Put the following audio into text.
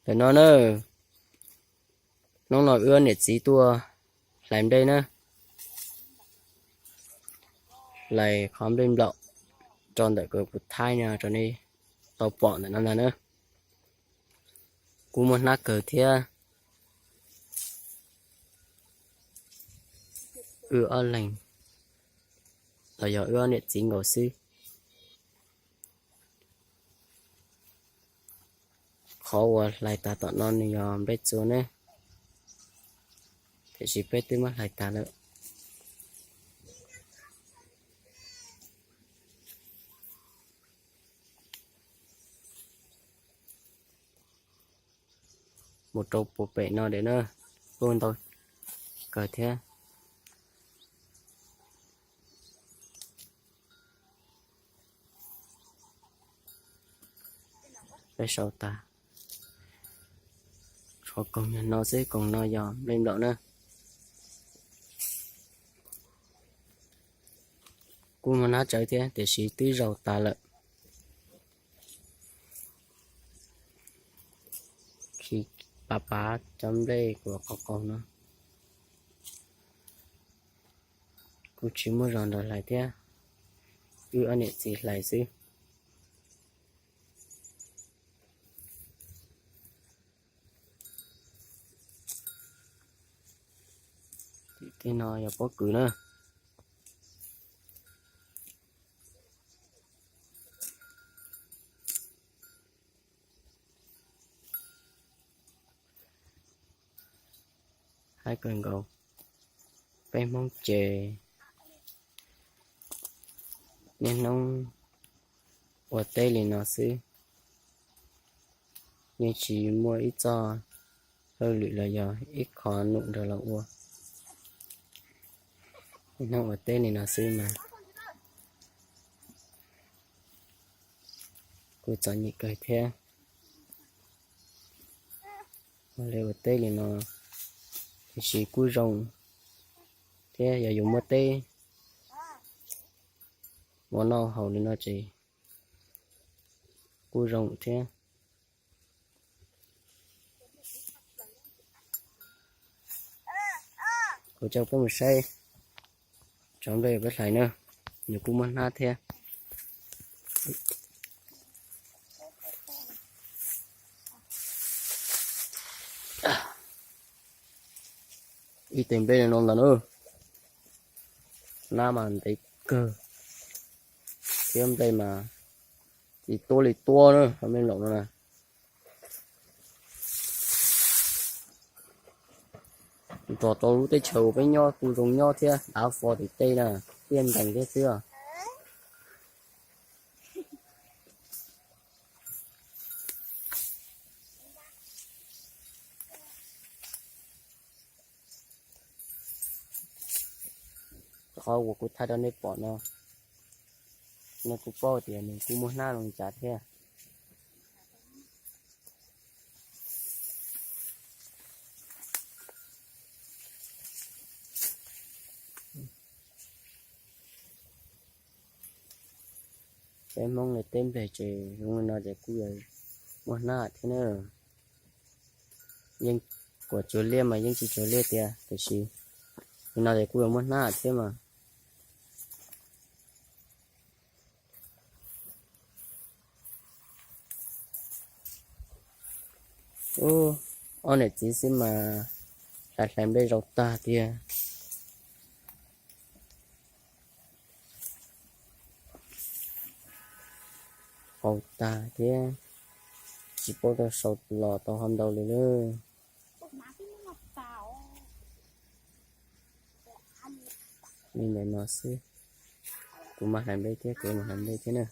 Ntawm no na, hnub no wb niam txiv tuaj hlais nplej na, hlais qhov nplej nplaum rau ntawm kuv thaij no rau nej tau pom ntawm no ntag na. Kuj muaj hnab kawg thiab. Wb ob leeg los yog wb ob niam txiv nkaus xwb. Qhov uas hlais tas tom no nws yog nplej txua ne, tiam sis peb twb muab hlais tas lawm. Mus rau puag pem no diam na, kuj ntau kawg thiab. Peb sau tas tshuav koog no xwb, koog no yog nplej nplaum na. Kuj muaj hnab tsawv thiab tiam sis twb zaus tas lawm. Khi pav pav cov nplej kuv qhov qaug no kuj tsis muaj zog nrog hlais thiab, wb ob niam txiv hlais xwb. Tim tej no yog pob kws na. Haib kawg nkaus. Peb Hmoob ces niaj hnub ua teb li no xwb, yeej tsis muaj ib txoj hauj lwm los yog ib qho num nrog los ua. Niaj hnub ua teb li no xwb mas kuj txom nyem kawg thiab. Ua li ua teb li no tiam sis kuj zoo thiab, yog yus muaj teb ua noj haus li no ces kuj zoo thiab. Kuv coj peb mus saib cov nplej peb hlais na, nws kuj muaj hnab thiab. Ib teg nplej no ntag na, hnab mas ntev kawg thiab nplej mas tsis tuab li tuab na, nplej nplaum no na. Nrog rau lub teb chaws uas peb nyob kuj zoo nyob thiab, dav fo tim tej na, tiaj ntees thiab xwb. Qhov uas kuv thaij rau nej pom no, nej kuj paub tias nws kuj muaj hnab zoo li cas thiab. Peb Hmoob li teb nplej ces zoo li no ces kuj yuav muaj hnab thiab na. Yeej kuas tsuav liaj mas yeej tsis tsuav liaj tiag, tiam sis li no ces kuj yuav muaj hnab thiab mas. Ub, ob niam txiv xwb mas hlais hlais nplej zaus tag tiag. Haus tag thiab, tsis paub tau sau los tau ho ntau li lawm. Li ntawm no xwb, kuv mam hlais nplej thiab, kuv mam hlais nplej thiab na.